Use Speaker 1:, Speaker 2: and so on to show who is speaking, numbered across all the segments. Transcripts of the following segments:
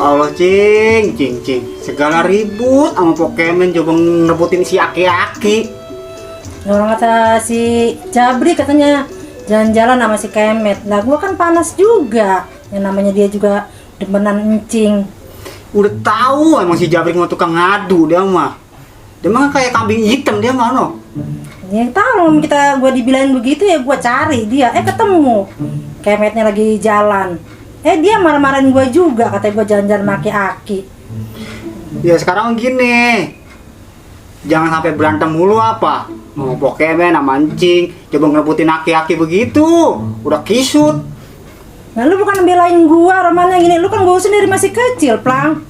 Speaker 1: Allah, cing. Segala ribut sama Pokemon coba ngerebutin si aki-aki.
Speaker 2: Orang kata si Jabri katanya jalan-jalan sama si Kemet. Lah gua kan panas juga. Yang namanya dia juga demenan encing.
Speaker 1: Udah tahu emang si Jabrik mau tukang ngadu dia mah. Dia mah kayak kambing hitam dia mah no.
Speaker 2: Ya tahu gua dibilangin begitu ya gua cari dia. Ketemu. Kemetnya lagi jalan. Dia marah-marahin gua juga, katanya gua jalan-jalan sama aki-aki.
Speaker 1: Ya sekarang gini. Jangan sampai berantem mulu apa. Mau Pokemon sama mancing, coba ngerebutin aki-aki begitu. Udah kisut.
Speaker 2: Nah lu bukan belain gua, Romannya gini. Lu kan gua sendiri masih kecil, Plang.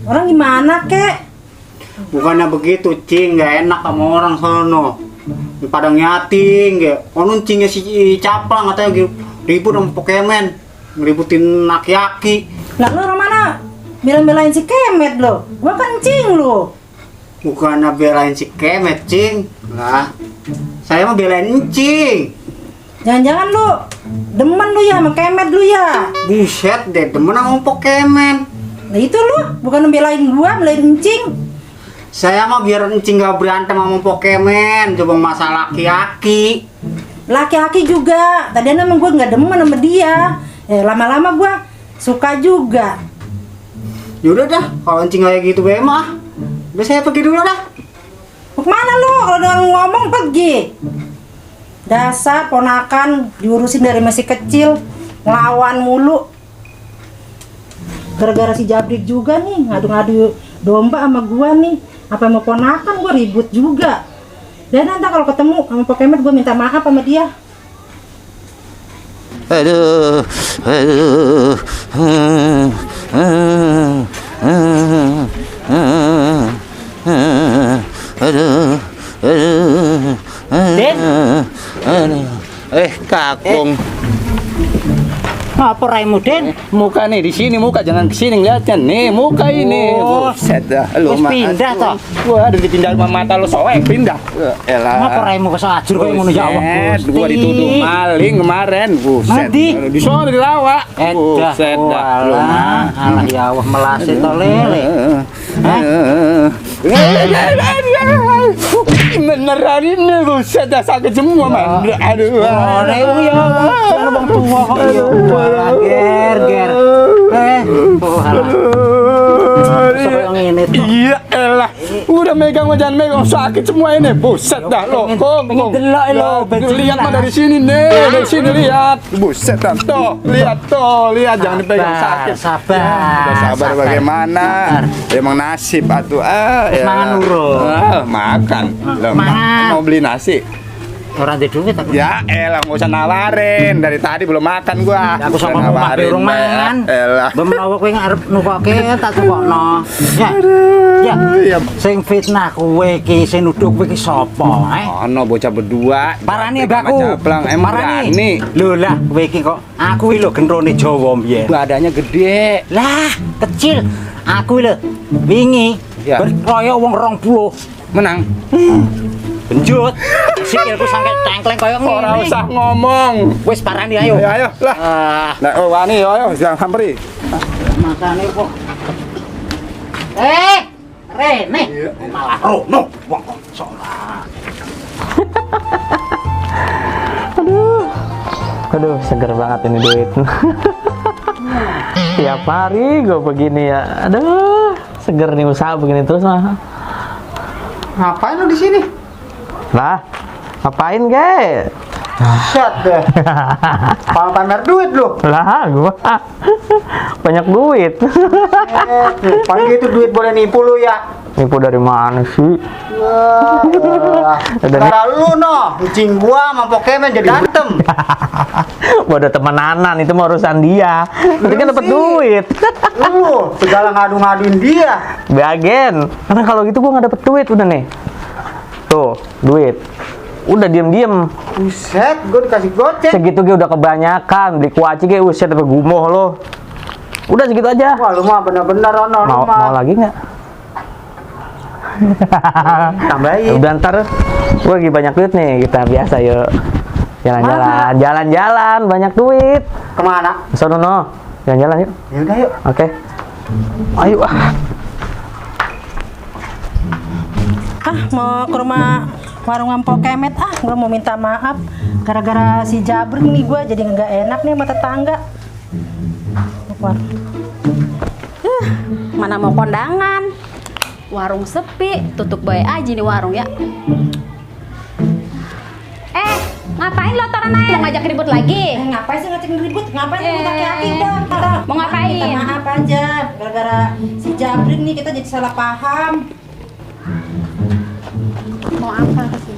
Speaker 2: Orang gimana, kek?
Speaker 1: Bukannya begitu, Cing. Gak enak sama orang sono. Pada nyating, ya. Onun Cingnya si Caplang katanya ribut sama Pokemon. Ngeributin aki-aki.
Speaker 2: Lah lu Romana belain si Kemet lo. Gua kan Cing lu.
Speaker 1: Bukannya belain si Kemet, Cing. Lah, saya mah belain Cing.
Speaker 2: Jangan-jangan lu demen lu ya sama Kemet lu ya.
Speaker 1: Buset deh, demen sama Pokemon.
Speaker 2: Nah itu lu, bukan belain gua, belain encing.
Speaker 1: Saya mah biar Encing gak berantem sama Pokemon. Coba masalah aki-aki.
Speaker 2: Laki-laki juga. Tadi emang gua nggak demen sama dia. Lama-lama gua suka juga.
Speaker 1: Yaudah dah, kalau Encing kayak gitu be mah. Udah saya pergi dulu dah.
Speaker 2: Mau kemana lu? Kalau udah ngomong pergi. Dasar ponakan diurusin dari masih kecil, ngelawan mulu. Gara-gara si Jabrik juga nih ngadu-ngadu domba sama gua nih. Apa mau ponakan gua ribut juga. Dan nanti kalau ketemu sama Pokemon gua minta maaf sama dia.
Speaker 3: Aduh. Kakung.
Speaker 4: Apa raimu, Den?
Speaker 3: Muka nih di sini, muka jangan ke sini ngeliatnya nih, muka ini.
Speaker 4: Oh,
Speaker 3: buset dah lu.
Speaker 4: wis pindah toh.
Speaker 3: Wah, udah dipindah sama mata lu soek pindah. Elah.
Speaker 4: Apa raimu kesajur kayak ngono ya Allah.
Speaker 3: Buset, gua dituduh maling kemarin. Buset.
Speaker 4: Mandi?
Speaker 3: Di sono di lawa.
Speaker 4: Buset dah. Alah ya Allah melase to lele.
Speaker 3: Beneran ini buset dah sakit semua man. Aduh.
Speaker 4: Raimu ya Allah. Bang tua kok ya. Ger. Yang ini tuh.
Speaker 3: Iya elah. Udah megang jangan megang sakit semua ini. Buset dah lo.
Speaker 4: Pengen delok lo.
Speaker 3: Lihat mah dari sini nih. Dari sini lihat. Buset dah. Tuh, lihat jangan dipegang sakit.
Speaker 4: Sabar.
Speaker 3: Sabar bagaimana? Emang nasib atuh.
Speaker 4: Mangan urut.
Speaker 3: Makan. Mau beli nasi.
Speaker 4: Orang di duit aku.
Speaker 3: Ya elah nggak usah nawarin. Dari tadi belum makan gua.
Speaker 4: Aku sama omah urung mangan.
Speaker 3: Elah.
Speaker 4: Menawa kowe ngarep nukoke tak tukokno. Ya. Sing fitnah kowe iki sing nuduh kowe iki sapa?
Speaker 3: Ono bocah berdua.
Speaker 4: Parani mbakku.
Speaker 3: Caplang emang berani.
Speaker 4: Lho lah kowe iki kok aku iki lho gendrone Jawa mbiyen.
Speaker 3: Badannya gede.
Speaker 4: Lah, kecil. Aku lho wingi
Speaker 3: Ya.
Speaker 4: berkoyo wong 20.
Speaker 3: Menang.
Speaker 4: Benjut. Sikilku sampe tengkleng koyo ngene.
Speaker 3: Ora usah ngomong.
Speaker 4: Wis parani ayo.
Speaker 3: Ayo lah. Lah wani ayo jangan hampiri.
Speaker 4: Makane kok. Rene. Malah rono wong kok salah.
Speaker 5: Aduh, seger banget ini duit. Tiap hari gue begini ya. Aduh, seger nih usaha begini terus mah.
Speaker 1: Ngapain lu di sini?
Speaker 5: Lah, ngapain ge?
Speaker 1: Shut deh. Pamer duit lu.
Speaker 5: Lah, gua banyak duit.
Speaker 1: Pagi itu duit boleh nipu lu ya.
Speaker 5: Nipu dari mana sih?
Speaker 1: Karena lu no, kucing gua sama Pokemon jadi berantem.
Speaker 5: Bodoh temenanan itu mah urusan dia. Nanti kan dapat
Speaker 1: sih.
Speaker 5: duit.
Speaker 1: Lu segala ngadu-ngaduin dia.
Speaker 5: Bagian. Karena kalau gitu gua nggak dapet duit udah nih. Tuh, duit. Udah diem-diem.
Speaker 1: Buset, gua dikasih goceng.
Speaker 5: Segitu gue udah kebanyakan. Beli kuaci gue uset sampai gumoh lo. Udah segitu aja.
Speaker 1: Wah, lu mah bener-bener Ono.
Speaker 5: Mau lagi nggak?
Speaker 1: Tambahin.
Speaker 5: Udah ntar gue lagi banyak duit nih, kita biasa yuk jalan-jalan banyak duit.
Speaker 1: Kemana?
Speaker 5: Sono no, jalan-jalan yuk.
Speaker 1: Ya udah yuk.
Speaker 5: Oke. Ayo ah.
Speaker 2: Mau ke rumah warung Mpok Kemet gue mau minta maaf gara-gara si Jabrik nih gue jadi nggak enak nih sama tetangga.
Speaker 6: Mana mau kondangan, warung sepi, tutup baik aja nih warung ya. Ngapain lo toran aja? Mau ngajak ribut lagi?
Speaker 2: Ngapain sih ngajak ribut? Ngapain ribut aki-aki udah?
Speaker 6: Mau ngapain?
Speaker 2: Minta maaf aja, gara-gara si Jabrik nih kita jadi salah paham.
Speaker 6: Mau apa sih?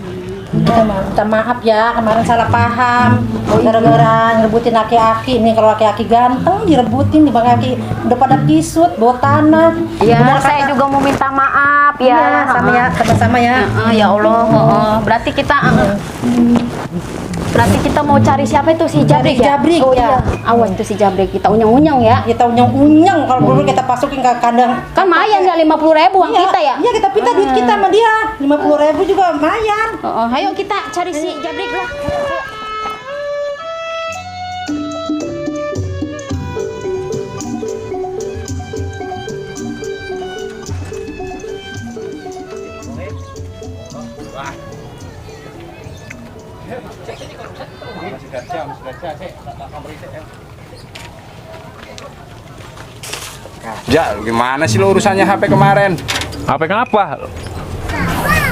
Speaker 2: Minta maaf ya, kemarin salah paham. Gara-gara ngerebutin aki-aki nih, kalau aki-aki ganteng direbutin nih, bang aki udah pada kisut, bawa tanah.
Speaker 6: Iya, saya juga mau minta maaf ya.
Speaker 2: Sama-sama ya.
Speaker 6: Ya Allah. Berarti kita mau cari siapa itu si Jabrik ya?
Speaker 2: Jabrik,
Speaker 6: oh
Speaker 2: ya.
Speaker 6: Iya, awas tuh si Jabrik, kita unyeng-unyeng ya.
Speaker 2: Kita unyeng-unyeng kalau dulu kita masukin ke kandang.
Speaker 6: Kan lumayan ya 50.000 uang kita ya.
Speaker 2: Iya, kita pinta duit kita sama dia. 50.000 juga lumayan.
Speaker 6: Ayo kita cari si Jabrik lah.
Speaker 3: Ja, gimana sih lo urusannya HP kemarin?
Speaker 5: HP kenapa?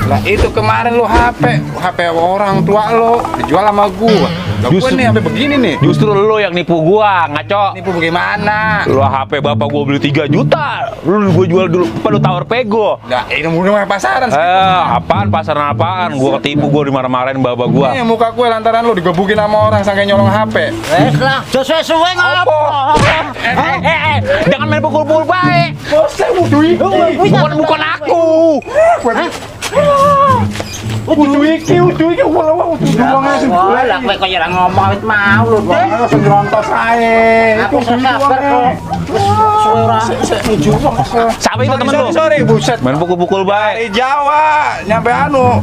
Speaker 3: Lah itu kemarin lo HP orang tua lo dijual sama gua. Lah gua nih HP begini nih.
Speaker 5: Justru lo yang nipu gua, ngaco.
Speaker 3: Nipu bagaimana?
Speaker 5: Lo HP bapak gua beli 3 juta, gua jual dulu, apa lu tawar pego?
Speaker 3: Lah ini murni pasaran sih.
Speaker 5: Apaan pasaran apaan? Gua ketipu, gua dimarah-marahin bapak gua.
Speaker 3: Ini muka gue lantaran lo digebukin sama orang sampai nyolong HP.
Speaker 4: Lah, sesuai ngopo.
Speaker 5: Jangan main pukul-pukul baik.
Speaker 3: Saya butuh iki.
Speaker 5: Bukan aku.
Speaker 3: Butuh iki wala uangnya
Speaker 4: Oh, lah kowe kaya ora ngomong wit mau lho.
Speaker 3: Senyontos ae.
Speaker 4: Aku sabar kok. Suwe ora nuju wong.
Speaker 5: Siapa itu temen lu?
Speaker 3: Sorry, buset.
Speaker 5: Main pukul-pukul
Speaker 3: Dari
Speaker 5: baik.
Speaker 3: Jawa, nyampe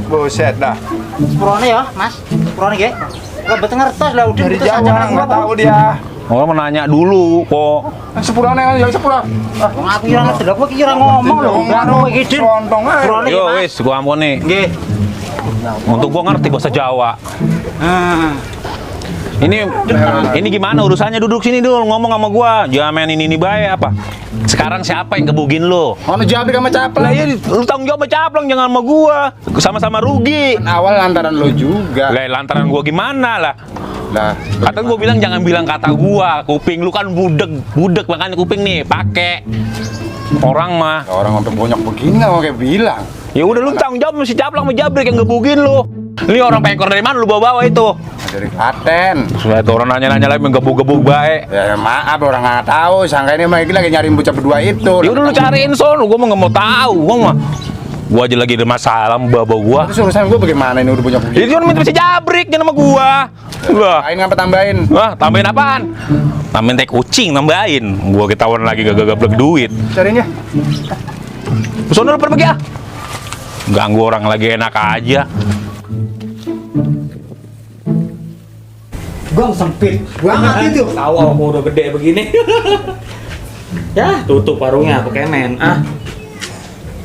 Speaker 3: buset dah.
Speaker 4: Sepurone ya, Mas. Sepurone nggih. Lah betul ngertos lah udah
Speaker 3: Dari
Speaker 4: terus aja
Speaker 3: Jawa, nggak tahu dia.
Speaker 5: Orang menanya dulu kok.
Speaker 3: Sepurane ya sepura.
Speaker 4: Wong aku ora ngerti, kowe iki ora ngomong lho. Kowe iki Din.
Speaker 3: Sontong ae.
Speaker 4: Sepurone
Speaker 5: Yo
Speaker 4: Mas.
Speaker 5: wis, gua ampuni.
Speaker 4: Nggih.
Speaker 5: Untuk gua ngerti bahasa Jawa. Ini gimana urusannya, duduk sini dulu ngomong sama gua. Jangan main ini baik apa. Sekarang siapa yang gebugin lu?
Speaker 3: Ono Jabrik sama
Speaker 5: Lah
Speaker 3: Caplang.
Speaker 5: iya, lu tanggung jawab sama Caplang, jangan sama gua. Sama-sama rugi.
Speaker 3: Awal lantaran lo juga.
Speaker 5: Lah lantaran gua gimana lah?
Speaker 3: Lah,
Speaker 5: Kata gua bilang jangan bilang kata gua. Kuping lu kan budek makanya kuping nih pakai. Orang mah.
Speaker 3: orang sampai bonyok begini nggak mau kayak bilang.
Speaker 5: Ya udah lu tanggung jawab sama si Caplang sama Jabrik yang gebugin lu. Ini orang pekor dari mana lu bawa-bawa itu?
Speaker 3: Dari Klaten.
Speaker 5: Sudah itu orang nanya-nanya lagi menggebuk-gebuk baik.
Speaker 3: Ya maaf orang nggak tahu. Sangka ini mereka lagi nyariin bocah berdua itu.
Speaker 5: Ya udah lu cariin son, gua mah nggak mau tahu, gua aja lagi ada masalah sama baba gua.
Speaker 3: Terus urusan gue bagaimana ini udah bonyok begini?
Speaker 5: Jadi cuma minta si Jabrik jangan sama gua. Wah,
Speaker 3: Lain ngapa tambahin?
Speaker 5: wah tambahin apaan? Tambahin teh kucing tambahin. Gua ketahuan lagi gagal duit.
Speaker 3: Carinya.
Speaker 5: Sono lu pergi ah. Ganggu orang lagi enak aja.
Speaker 1: Gong sempit banget itu.
Speaker 7: Tahu aku udah gede begini. Ya, tutup warungnya pakai men.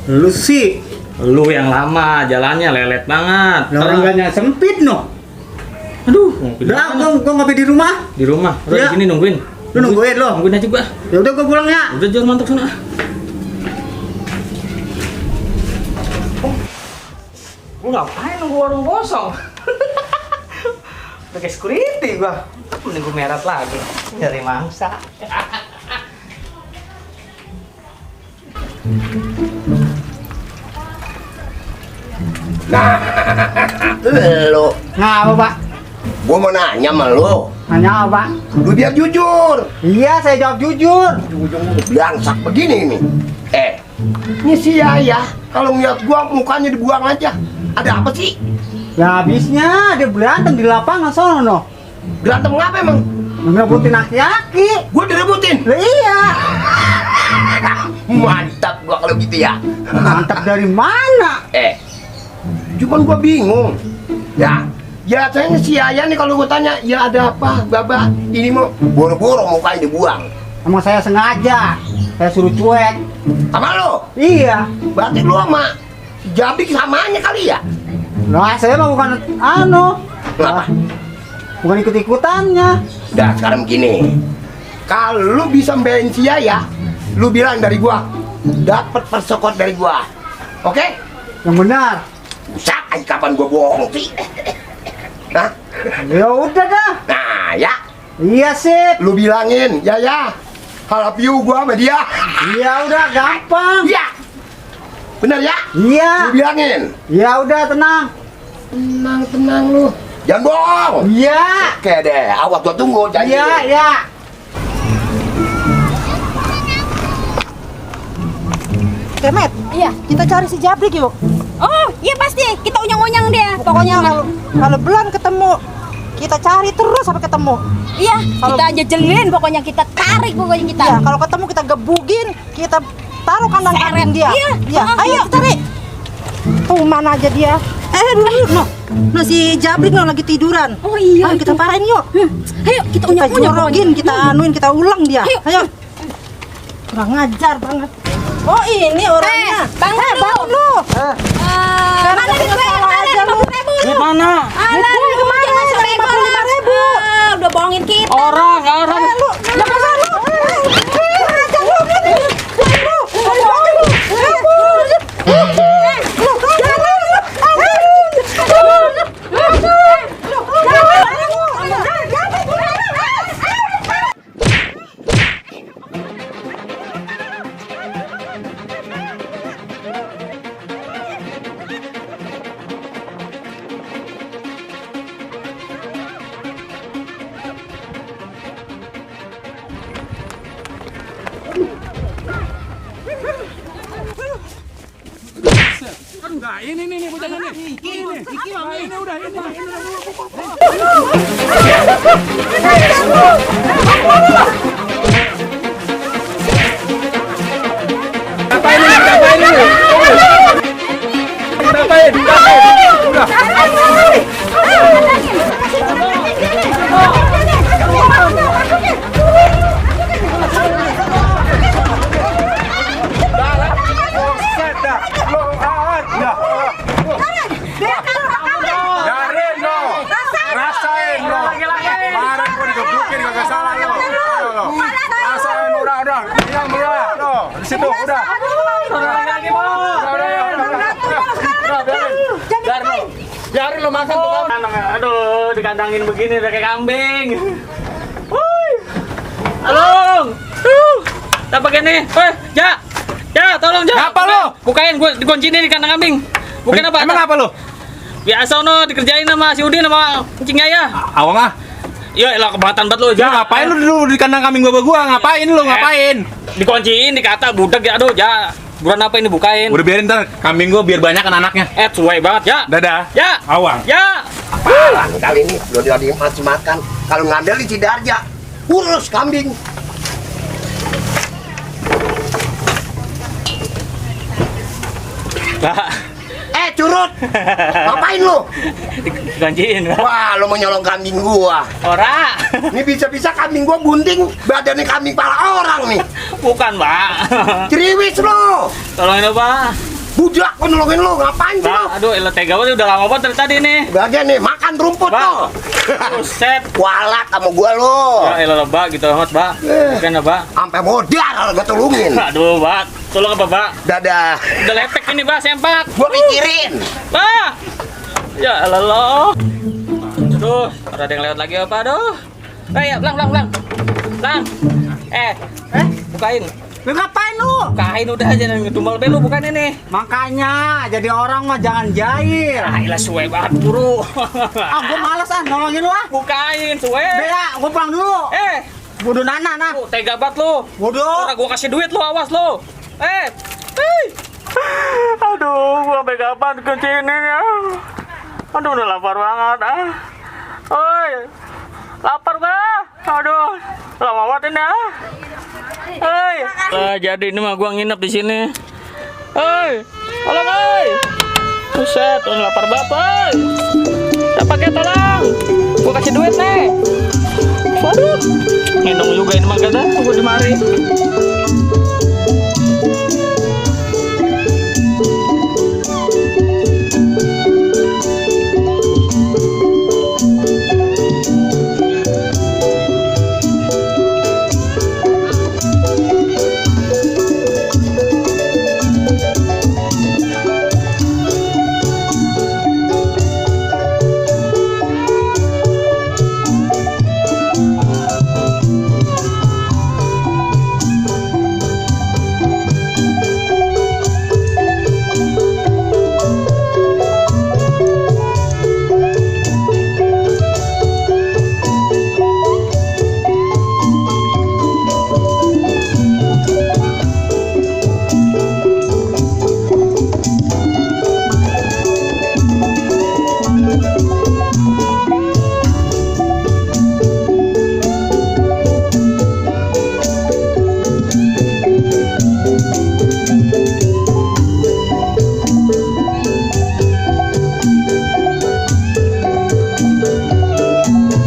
Speaker 1: Lu sih,
Speaker 7: Lu yang lama, jalannya lelet banget.
Speaker 1: orang gaknya sempit no.
Speaker 7: Aduh, mau pilih
Speaker 1: Udah,
Speaker 7: mana?
Speaker 1: gua ngopi di rumah.
Speaker 7: Di rumah. Udah
Speaker 1: Ya.
Speaker 7: di sini nungguin.
Speaker 1: Lu nungguin lo.
Speaker 7: Nungguin aja gua.
Speaker 1: Ya udah gua pulang ya.
Speaker 7: Udah jangan mantuk sana.
Speaker 2: Gua ngapain nunggu warung kosong? Pakai security gua. Mending gua merat lagi. Nyari mangsa.
Speaker 8: Lo,
Speaker 1: Ngapa Pak?
Speaker 8: gua mau nanya sama lo.
Speaker 1: Nanya apa Pak?
Speaker 8: Lu biar jujur.
Speaker 1: Iya saya jawab jujur.
Speaker 8: Belangsak begini nih. Ini si Yaya kalau ngeliat gua mukanya dibuang aja. Ada apa sih?
Speaker 1: Ya habisnya dia berantem di lapangan sono.
Speaker 8: Berantem ngapa emang?
Speaker 1: Ngerebutin aki-aki.
Speaker 8: Gua direbutin.
Speaker 1: Lah iya.
Speaker 8: Mantap gua kalau gitu ya.
Speaker 1: Mantap dari mana?
Speaker 8: Cuman gua bingung. Ya biasanya si Yaya nih kalau gua tanya, ya ada apa, Baba? Ini mau boro-boro mukanya dibuang.
Speaker 1: Emang saya sengaja. Saya suruh cuek.
Speaker 8: Sama lo?
Speaker 1: Iya.
Speaker 8: Berarti lu sama si Jabrik samanya kali ya?
Speaker 1: Nah, saya mah bukan
Speaker 8: Kenapa?
Speaker 1: bukan ikut-ikutannya.
Speaker 8: Udah sekarang begini. Kalau lu bisa membelain si Yaya, lu bilang dari gua dapat persekot dari gua. Oke?
Speaker 1: Yang benar.
Speaker 8: Buset, kapan gua bohong sih? Nah,
Speaker 1: Ya udah dah.
Speaker 8: nah ya,
Speaker 1: Iya sip.
Speaker 8: lu bilangin, Yaya, I love you gua sama dia.
Speaker 1: Iya udah gampang.
Speaker 8: Iya. Bener ya?
Speaker 1: Iya.
Speaker 8: Lu bilangin.
Speaker 1: Ya udah tenang.
Speaker 8: Tenang lu. Jangan bohong.
Speaker 1: Iya.
Speaker 8: Oke deh, awas gua tunggu janji.
Speaker 1: Iya, iya.
Speaker 2: Kemet,
Speaker 6: Iya.
Speaker 2: kita cari si Jabrik yuk.
Speaker 6: Oh, iya pasti. Kita unyang-unyang dia.
Speaker 2: Pokoknya kalau belum ketemu, kita cari terus sampai ketemu.
Speaker 6: Iya, kita jejelin pokoknya, kita tarik pokoknya kita.
Speaker 2: Ya, kalau ketemu kita gebugin, kita taruh kandang kambing dia.
Speaker 6: Iya.
Speaker 2: Ya, ayo kita cari. Tuh mana aja dia? Dulu, no si Jabrik no lagi tiduran.
Speaker 6: Oh iya.
Speaker 2: Ayo kita parahin yuk.
Speaker 6: Ayo, kita
Speaker 2: Kita
Speaker 6: unyang-unyang
Speaker 2: jorogin, kita anuin, kita ulang dia.
Speaker 6: Ayo.
Speaker 2: Ayo. Kurang ngajar banget. Oh ini orangnya.
Speaker 6: bangun lu.
Speaker 2: Bangun lu.
Speaker 6: Mana duit gue? Mana 50.000?
Speaker 5: Duit mana?
Speaker 6: Alah, lu jangan sebego lah. Udah bohongin kita.
Speaker 5: Orang.
Speaker 2: Lu, jangan lu. Jangan lu.
Speaker 3: Rasain lo. Kemarin gua digebukin kagak salah lo. Rasain udah. Diam udah. Lo, di situ udah. Biarin lo makan tuh.
Speaker 5: Aduh, dikandangin begini udah kayak kambing. Woi. Tolong. Tak pakai nih. Ja, tolong Ja.
Speaker 3: Apa lo?
Speaker 5: Bukain, gua dikunci nih di kandang kambing. Bukain apa?
Speaker 3: Emang apa lo?
Speaker 5: Biasa no dikerjain sama si Udin sama kucing Yaya.
Speaker 3: Awang ah.
Speaker 5: Ya elah kebangetan banget lo.
Speaker 3: Ya ngapain lu dulu di kandang kambing gua? Ngapain lu? Ngapain?
Speaker 5: Dikunciin, dikata budak ya. Aduh, Ja. Buruan apa ini bukain?
Speaker 3: Udah biarin ntar kambing gua biar banyak kan anaknya.
Speaker 5: Cuek banget, Ya.
Speaker 3: Dadah.
Speaker 5: Ya.
Speaker 3: Awang.
Speaker 5: Ya.
Speaker 8: Apaan kali ini? Udah dimasih makan. Kalau ngambil di Cidarja, urus kambing.
Speaker 5: Lah,
Speaker 8: Curut. Ngapain lu?
Speaker 5: dikunciin.
Speaker 8: Wah, lu mau nyolong kambing gua.
Speaker 5: Ora.
Speaker 8: Ini bisa-bisa kambing gua bunting, badannya kambing pala orang nih.
Speaker 5: Bukan, Pak.
Speaker 8: Ceriwis lu.
Speaker 5: Tolongin lo, Pak.
Speaker 8: Budak gua nolongin lu, ngapain sih lu?
Speaker 5: Pak, aduh, elah tega banget udah lama banget dari tadi nih.
Speaker 8: Bagian nih, makan rumput
Speaker 5: Pak.
Speaker 8: tuh.
Speaker 5: Buset.
Speaker 8: Kualat sama gua lu.
Speaker 5: Ya elah, Pak, gitu amat, Pak. Bukan, Pak.
Speaker 8: Sampai modar gua tolongin.
Speaker 5: Aduh, Pak. Tolong apa, Pak?
Speaker 8: Dadah.
Speaker 5: Udah lepek ini, Pak, sempak.
Speaker 8: Gua pikirin.
Speaker 5: Pak. Ya elah lo. Aduh, ada yang lewat lagi apa, aduh. Ya, Lang. Bukain.
Speaker 1: Lu ngapain lu?
Speaker 5: Bukain udah aja ngedumbal be lu bukan ini.
Speaker 1: Makanya jadi orang mah jangan jahil.
Speaker 5: Ah, ilah suwe banget buru.
Speaker 1: Gua males nolongin lu ah.
Speaker 5: Bukain suwe.
Speaker 1: Bea, gua pulang dulu. Bodoh nana nah.
Speaker 5: Tega banget lu.
Speaker 1: Bodoh.
Speaker 5: Ora gua kasih duit lu, awas lu. Aduh, gua sampai kapan kunci ini ya? Aduh, udah lapar banget ah. Oi. Lapar gua. Aduh, lama banget ini ah. Jadi ini mah gua nginep di sini. Tolong Buset, udah lapar banget, Siapa ke tolong? Gua kasih duit nih. Waduh, minum juga ini mah gak ada, tunggu di mari.